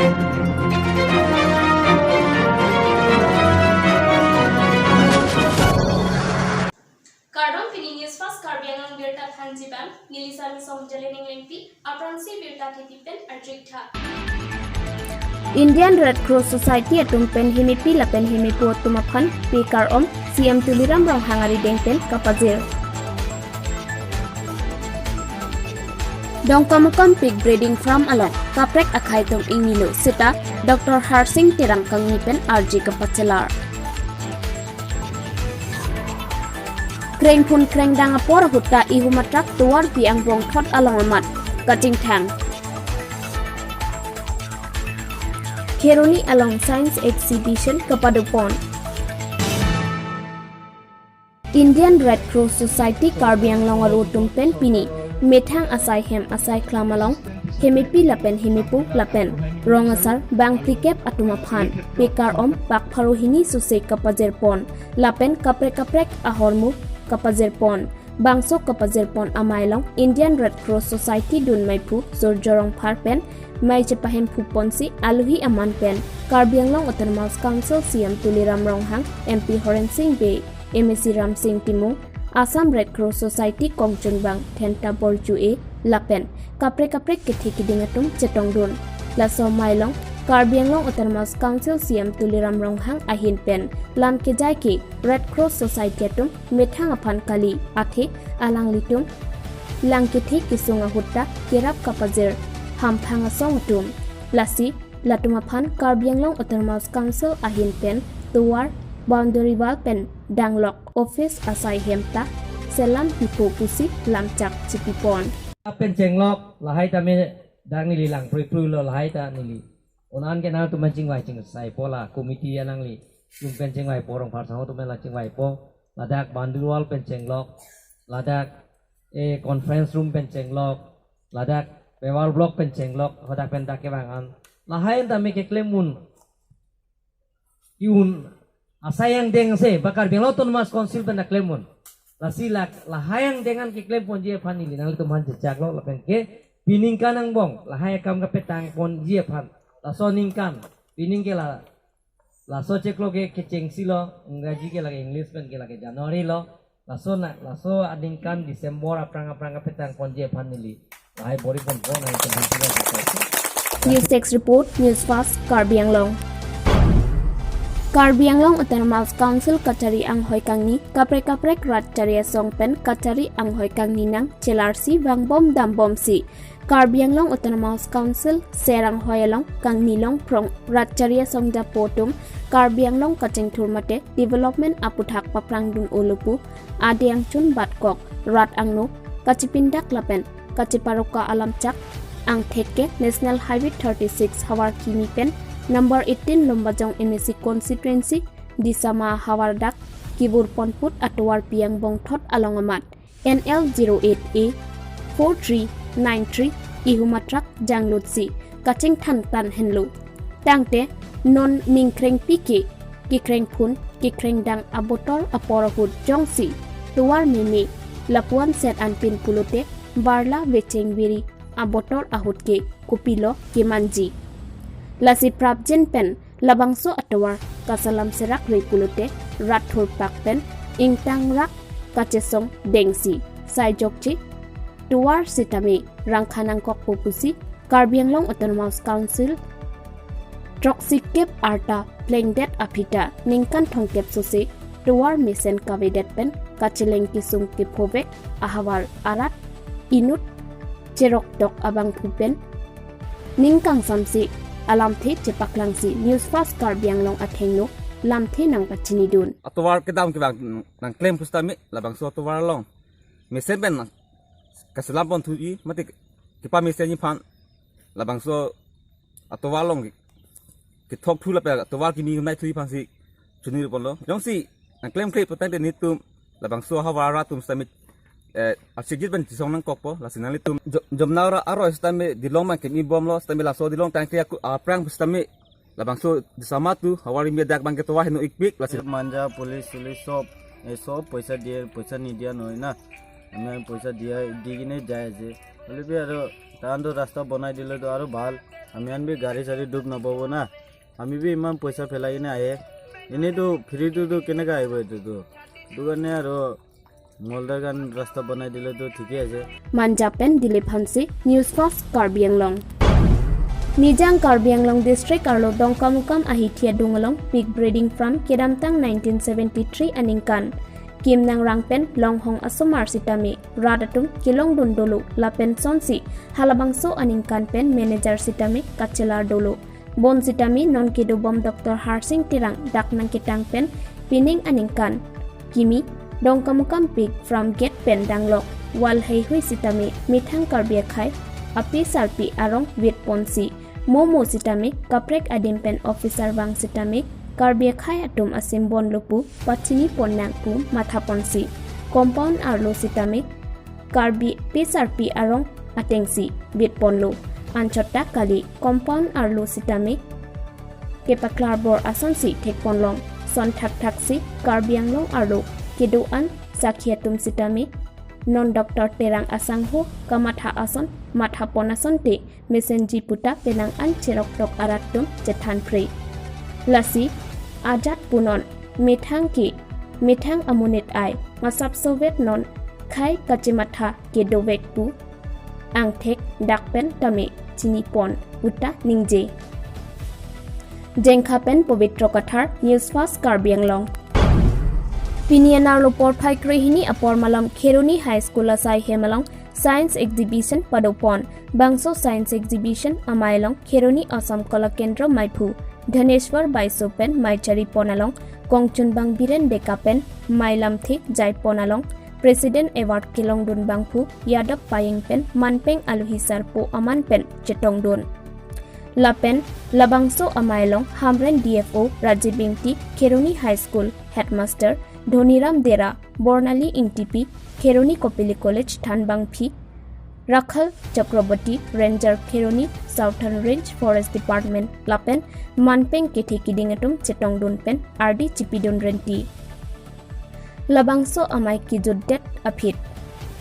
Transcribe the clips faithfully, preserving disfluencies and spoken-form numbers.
Kardom, pini News Fast Karbi Anglong birta thanji abang, neli Sami Song Jalening Lengpi, aphrangsi birta thepi pen arju-ik tha. Indian Red Cross Society atum pen hemepi lapen hemepo atum aphan pekar-om, C M Tuliram Ronghang arideng pen kapajir. Dongkamukam Pig Breeding Farm along kaprek akhei atum ingnilo seta Doctor Harsing Terang kangni pen arje kapachelar. Krengphun krengdang apor ahut ta ihum atrak tovarpi angbong thot along amat kachingthang. Kheroni along Science Exhibition kapadopon. Indian Red Cross Society Karbi Anglong aru atum pen pini methang asai hem asai klam along hemepi lapen hemepo lapen rong asar bangphlikep atum aphan pekar-om pak pharo hini sose kapajirpon lapen kaprek kaprek ahormu kapajirpon. Bangso kapajirpon amei along Indian Red Cross Society dun meiphu Surjo Rongphar pen mei chepahemphuponsi alohi aman pen Karbi Anglong Autonomous Council C M Tuliram Ronghang, M P Horen Sing Bey, M A C Ramsing Timung, Assam Red Cross Society kongchunbang Thenta Borju-e lapen kaprek kaprek kethe keding atum chetongdun. Laso amei along Karbi Anglong Autonomous Council C M Tuliram Ronghang ahin pen lam kejai ke Red Cross Society atum methang aphan kali, athe alanglitum lang kethe kesung ahut ta kerap kapajir hamphang asong atum. Lasi latum aphan Karbi Anglong Autonomous Council ahin pen tovar, boundary wall pen danglok, office asai hem ta selam pipo pusi lamchak chipipon. Pen chenglok lahai ta me dang neli lang prui prui lo, lahai ta neli un-an ke nangtum pen chingvai chingsaipo, la committee alanglitum pen chingvaipo, Rongphar sangho atum pen la chingvaipo, ladak boundary wall pen chenglok, ladak, eh, conference room pen chenglok, ladak paver block pen chenglok, hadak pen dak kevang an. Lahai an ta me keklem un, ki-un asai angdeng se, ba Karbi Anglong Autonomous Council pen ta klem un. Lasi la, lahai angdeng an keklemponji aphan neli nanglitum aphan chechaklo, lapen ke piningkan angbong lahai akam kapetangponji aphan laso aningkan, pining ke la, laso chiklo ke kechengsi lo, Ingraji ke lake English pen ke lake January lo. Laso na, laso aningkan December aphrang aphrang kapetangponji aphan neli lahai bor-iponpo, nangtum aphan. News Desk Report, News Fast, Karbi Anglong. Karbi Anglong Autonomous Council kachari anghoi kangni, kaprek kaprek rat chari asong pen kachari anghoi kangni nangchelarsi vangbom dambomsi Karbi Anglong Autonomous Council Serang Hoi along kangni longphrong rat chari asong japo atum Karbi Anglong kachingthur mate development aputhak paphrangdun olo pu adi angchun batkok rat angno kachipindak lapen kachiparoka alamchak angthek ke National Highway thirty-six havar kimi pen number eighteen Lumbajong M A C constituency Disama havar dak kivurpon put atovarpi angbong thot along amat N L zero eight A four three nine three ihum atrak janglutsi kachingthan tan henlo. Tangte non ningkrengpi ke kekrengphun kekrengdang abotor apor ahut jongsi tovar meme lapuan set anpin pulote barla vecheng viri abotor ahut ke kopilo kemanji. Lasi prapjin pen labangso atovar kasalam serak re pulote rat thurpak pen ingtangrak kachesong dengsi sai jokche tovar sitame rangkha nangkokpo pusi Karbi Anglong Autonomous Council throksikep arta plengdet aphi ta ningkan thomkep sose tovar mesen kavedet pen kacheleng kesung kephovek ahavar arat inut cheroktok abangphu pen ning kangsamsi alamthe chepaklangsi News Fast Karbi Anglong athengno lamthe nangpachinidun. Atovar kedam kevang nangklem pusitame labangso atovar along mesen pen nang kaselampon thuji mate kepamesen ji aphan labangso atovar along kethok thu lapen atovar kimi nai thuji aphansi chunirponlo. Jongsi nangklemkle putangte netum labangso havar arat atum sitame, eh, arsikjit pen chesong nangkokpo, lasi nanglitum jo-, jomnara aroi sitame dilong abang kimi bomlo, sitame laso dilong tangte aku aphrang sitame labangso Disama tu havar kimi dak abang ke tovar heno ikpik, lasi. Manja police, police সব, এই সব পইচা দিয়ে, পইচা নিদিয়া নহয় না। আমি, আমি পইচা দিয়া, দি কিনে যাই আছে। হ'লে বি আৰু তাহাঁতৰ ৰাস্তা বনাই দিলেতো আৰু ভাল। আমি আন বি গাড়ি চাড়ি দুখ নাপাব না। আমি বি ইমান পইচা পেলাই কিনে আহে। এনেইতো ফ্ৰীটো তো কেনেকে আহিব এইটোতো? সেইটো কাৰণে আৰু মলদাৰ গান ৰাস্তা বনাই দিলেতো ঠিকে আছে। Manja pen Dilip Hanse, News Fast, Karbi Anglong. Nijang Karbi Anglong District arlo Dongkamukam ahithia dung along pig breeding farm kedamtang nineteen seventy-three aningkan kim nangrang pen longhong asomar sitame rat atum kelongdun dolo lapen sonsi halabangso aningkan pen manager sitame kachelar dolo. Bonsitame non kedobom Doctor Harsing Terang dak nangketang pen pining aningkan kimi Dongkamukam pig farm gate pen danglok wall heihui sitame methang Karbi akhei api sarpi arong vit ponsi momo sitame kaprek adim pen officer vang sitame Karbi akhei atum a-symbol lo pu pachini pon nang pu matha ponsi compound arlo sitame Karbi api sarpi arong atengsi vit ponlo. Anchot ta kali compound arlo sitame kepaklar bor asonsi thek ponlong. Son thakthak si Karbi Anglong arlo kedo-an sakhi atum sitame non Doctor Terang asangho kamatha ason matha pon asonte mesenji puta penang an cherok tok arat atum chethan phre. Lasi ajat punon methang ke methang amonit ai masap sovet non khei kachematha kedovek pu angthek dak pen tame chini pon puta ningje. Jengkha pen Pabitra Kathar, News Fast, Karbi Anglong. Pini anerlo porphai krehini apor malom Kheroni High School asai hem along Science Exhibition padopon. Bangso Science Exhibition amei along Kheroni Assam Kala Kendra maiphu Dhaneshwar Baiso pen mei chari pon along kongchunbang Biren Deka pen mei lamthe jai pon along President Award kelongdun bangphu Yadav Payeng pen manpeng alohi sarpo aman pen chetongdun. Lapen labangso amei along Hamren D F O Rajiv Ingti, Kheroni High School Headmaster Dhoniram Dera, Bornali Ingtipi, Kheroni Kopili College thanbangpi, Rakhal Chakraborty, Ranger Kheroni Southern Range Forest Department, lapen manpeng kethe kiding atum chetongdun pen ardi chipidun renti. Labangso amei kejutdet aphi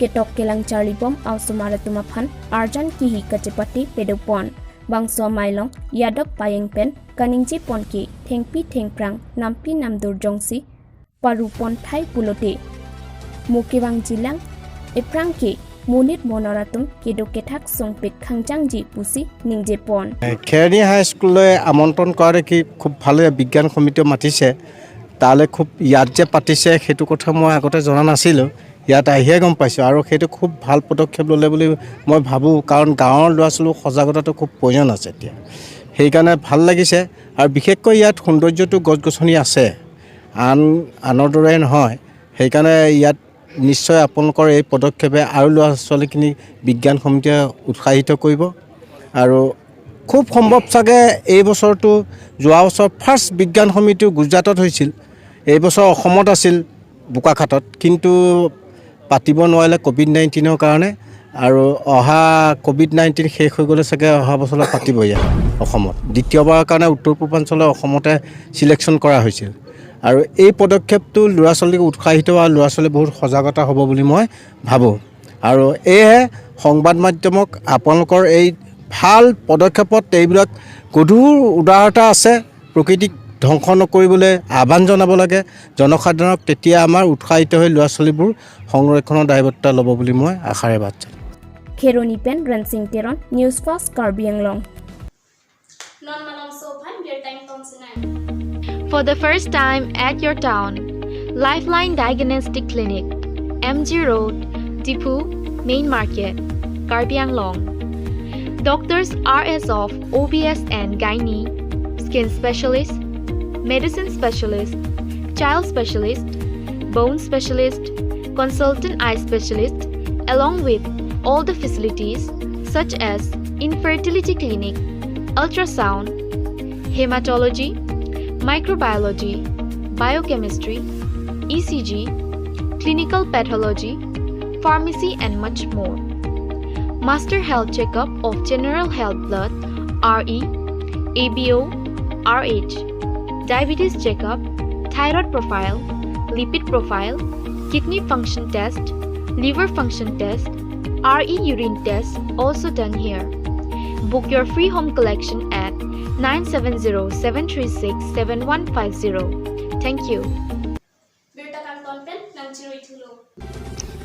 ketok kelang charlibom a-osomar atum aphan arjan kihi kachepate padopon. Bangso amei along Yadav Payeng pen kaningje pon ke thengpi thengphrang nampi namdur jongsi paru pon thai pulote mo kevangji lang, ephrang ke monit monor atum kedo kethak sungpik khangjangji pusi ningje pon. Kheroni হাইস্কুললৈ আমন্ত্ৰণ কৰা দেখি খুব ভালে, বিজ্ঞান সমিতিও মাতিছে, তালৈ খুব ইয়াত যে পাতিছে সেইটো কথা মই আগতে জনা নাছিলোঁ, ইয়াত আহিয়ে গম পাইছোঁ আৰু সেইটো খুব ভাল পদক্ষেপ ল'লে বুলি মই ভাবোঁ, কাৰণ গাঁৱৰ ল'ৰা ছোৱালীৰ সজাগতাটো খুব প্ৰয়োজন আছে এতিয়া, সেইকাৰণে ভাল লাগিছে। আৰু বিশেষকৈ ইয়াত সৌন্দৰ্যটো গছ গছনি আছে, আন আনৰ দৰে নহয়, সেইকাৰণে ইয়াত নিশ্চয় আপোনালোকৰ এই পদক্ষেপে আৰু ল'ৰা ছোৱালীখিনিক বিজ্ঞান সমিতিয়ে উৎসাহিত কৰিব। আৰু খুব সম্ভৱ চাগে এই বছৰটো, যোৱা বছৰ ফাৰ্ষ্ট বিজ্ঞান সমিতি গুজৰাটত হৈছিল, এই বছৰ অসমত আছিল বোকাখাটত, কিন্তু পাতিব নোৱাৰিলে ক'ভিড নাইণ্টিনৰ কাৰণে। আৰু অহা ক'ভিড নাইণ্টিন শেষ হৈ গ'লে চাগে অহা বছৰলৈ পাতিব ইয়াত অসমত। দ্বিতীয়বাৰৰ কাৰণে উত্তৰ পূৰ্বাঞ্চলৰ অসমতে ছিলেকশ্যন কৰা হৈছিল। আৰু এই পদক্ষেপটো ল'ৰা ছোৱালীক উৎসাহিত আৰু ল'ৰা ছোৱালী বহুত সজাগতা হ'ব বুলি মই ভাবোঁ। আৰু এয়েহে সংবাদ মাধ্যমক আপোনালোকৰ এই ভাল পদক্ষেপত এইবিলাক গধুৰ উদাৰতা আছে, প্ৰকৃতিক ধ্বংস নকৰিবলৈ আহ্বান জনাব লাগে জনসাধাৰণক, তেতিয়া আমাৰ উৎসাহিত হৈ ল'ৰা ছোৱালীবোৰ সংৰক্ষণৰ দায়বদ্ধতা ল'ব বুলি মই আশাৰে বাট চাওঁ। Kheroni pen Rensing Teron, News Fast, Karbi Anglong. Non malomso aphan birta ingtonsinang. For the first time at your town, Lifeline Diagnostic Clinic, M G Road, Diphu, Main Market, Karbi Anglong. Doctors are as of O B S and Gynae, Skin Specialist, Medicine Specialist, Child Specialist, Bone Specialist, Consultant Eye Specialist, along with all the facilities such as Infertility Clinic, Ultrasound, Hematology, Microbiology, Biochemistry, E C G, Clinical Pathology, Pharmacy and much more. Master Health Checkup of General Health Blood, R E, A B O, R H, Diabetes Checkup, Thyroid Profile, Lipid Profile, Kidney Function Test, Liver Function Test, R E Urine Test also done here. Book your free home collection at nine seven zero seven three six seven one five zero. Thank you. Birta kangton pen nangchirui thulo.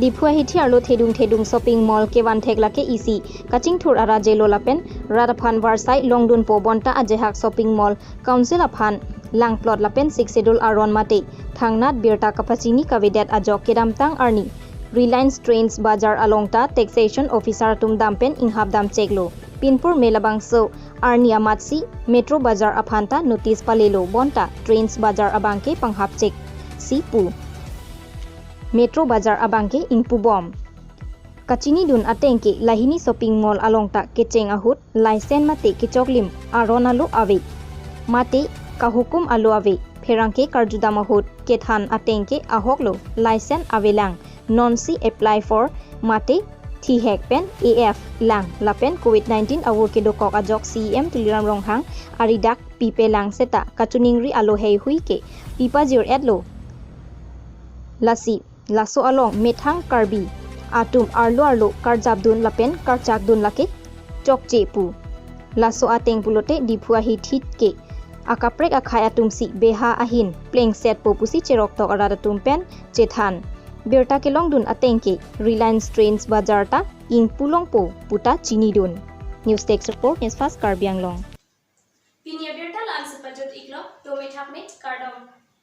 Diphu ahithi arlo thedung thedung shopping mall kevan thek lake isi kachingthur arajelo lapen rat aphan varsai longdunpo bonta ajehak shopping mall council aphan langplot lapen Sixth Schedule aron mate thangnat birta kapachini kavedet ajok kedamtang arni Reliance Trends Bazar along ta taxation officer atum dam pen inghap dam cheklo. Pinpur me labangso arni amatsi Metro Bazar aphan ta notice palelo bonta Trends Bazar abangke panghap chek si pu Metro Bazar abangke ingpubom. Kachinidun atengke lahini shopping mall along ta kecheng ahut license mate kechoklim aron alo ave. Mate kahukum alo ave. Pherangke karjudam ahut kethan atengke ahoklo license avelang. Nonsi apply for mate thihek pen A F lang lapen covid nineteen avur kedokok ajok C E M Tuliram Ronghang aridak pipelang seta kachiningri alo heihui ke pipajir etlo. Lasi laso along methang Karbi atum arlo arlo karjapdun lapen karchakdun lake chokche pu. Laso ateng pulote Diphu ahithi ke akaprek akhei atumsi beha ahin plengsetpo pusi cheroktok arat atum pen chethan. Birta kelongdun atengke Reliance Trends Bazar ta ingpulongpo puta chinidun. News Desk Report, News Fast Karbi Anglong. Pini abirta la-an si pajut iklo, dome thakme, kardom.